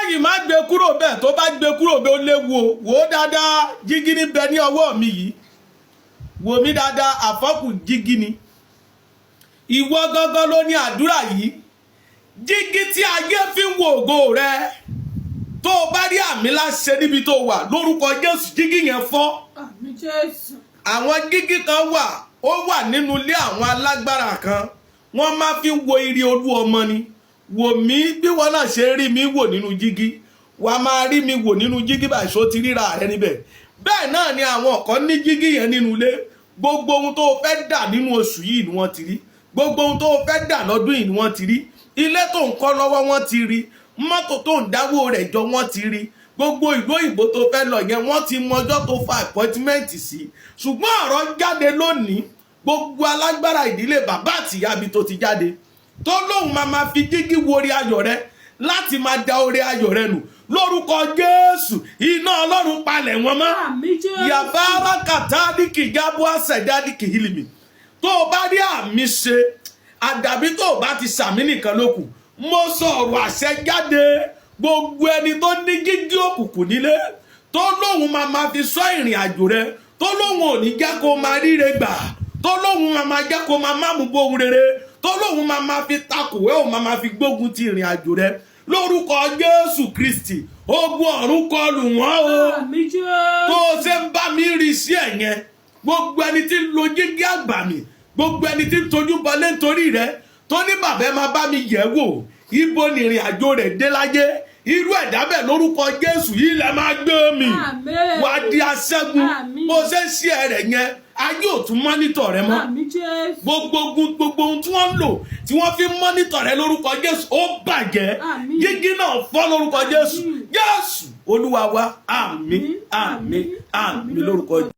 Eléyìí, má gbé kúrò bẹ́ẹ̀. Tó bá gbé kúrò bẹ́ẹ̀, ó léwu o. Wò ó dáadáa, jígí ní bẹ ní ọwọ́ mi yìí. Wò mí dáadáa, àfọ́kù jígí ni. Ìwọ gangan ló ní àdúrà yìí. Jígí tí ayé fi ń wo ògo rẹ, tó o bá rí àmì láṣẹ níbi tó wà, lórúkọ Jésù, jígí yẹn fọ́. Àmín, Jésù. Àwọn jígí kan wà, ó wà nínú ilé àwọn alágbára kan, wọ́n máa fi ń wo ire olú ọmọ ni. Wò mí, bí wọ́n náà ṣe rí mi wò nínú jígí, wàá máa rí mi wò nínú jígí báyìí. Ṣó ti ríra rẹ níbẹ̀? Bẹ́ẹ̀ náà ni àwọn kan ní jígí yẹn nínú ilé. Gbogbo ohun tó o fẹ́ dà nínú oṣù yìí ni wọ́n ti rí. Gbogbo ohun tó o fẹ́ dà lọ́dún yìí ni wọ́n ti rí. Ilé tó ń kọ́ lọ́wọ́, wọ́n ti rí. Mọ́tò tó ń dáwó rẹ̀ jọ, wọ́n ti rí. Gbogbo ìlú òyìnbó tó fẹ́ lọ yẹn, wọ́n ti mọjọ́ tó fa appointment sí. Ṣùgbọ́n ọ̀rọ̀ jáde lónìí, gbogbo alágbára ìdílé bàbá àtìyá bí tó ti jáde, tó lóun máa ma fi jígí wo orí ayọ̀ rẹ láti máa da orí ayọ̀ rẹ nù, lórúkọ Jésù, iná Ọlọ́run palẹ̀ wọn mọ́. Àmín, Jésù. Yàbára kàtàdíkì jábọ́ àṣẹ̀dádìkì hìlìmì. Tó o bá rí àmì ṣe, àdàbí tó o bá ti sàmì nìkan ló kù. Mo sọ ọ̀rọ̀ àṣẹ jáde, gbogbo ẹni tó ní jígí òkùnkùn nílé, tó lóun máa ma fi sọ ìrìn àjò rẹ, tó lóun ò ní jẹ́ kó máa ríre gbà, tó lóun máa ma jẹ́ kó máa má mú bóun rere, tó lóun máa ma fi takòwé, òun máa ma fi gbógun ti ìrìn àjò rẹ, lórúkọ Jésù Kristi, ogun ọ̀run kọlù wọ́n o. Àmín, Jésù. Tó o ṣe ń bá mi rí sí ẹ̀ yẹn, gbogbo ẹni tí ń lo jígí àgbà mi, gbogbo ẹni tí ń tojú bọlé nítorí rẹ, tó ní bàbá ẹ máa bá mi yẹ̀ wò, ibo ni ìrìn àjò rẹ̀ dé láyé, irú ẹ̀dá bẹ́ẹ̀, lórúkọ Jésù, ilẹ̀ máa gbé mi. Àmín. Wàá di aṣẹ́gun. Àmín. Bó ṣe ń ṣe rẹ̀ yẹn, ayé ò tún monitor rẹ mọ́. Àmín, Jésù. Gbogbo ogun, gbogbo ohun tí wọ́n ń lò tí wọ́n fi monitor rẹ, lórúkọ Jésù, ó bàjẹ́. Àmín. Jígí náà fọ́ lórúkọ Jésù. Àmín. Jésù Olúwa wa, àmín, àmín, àmín lórúkọ.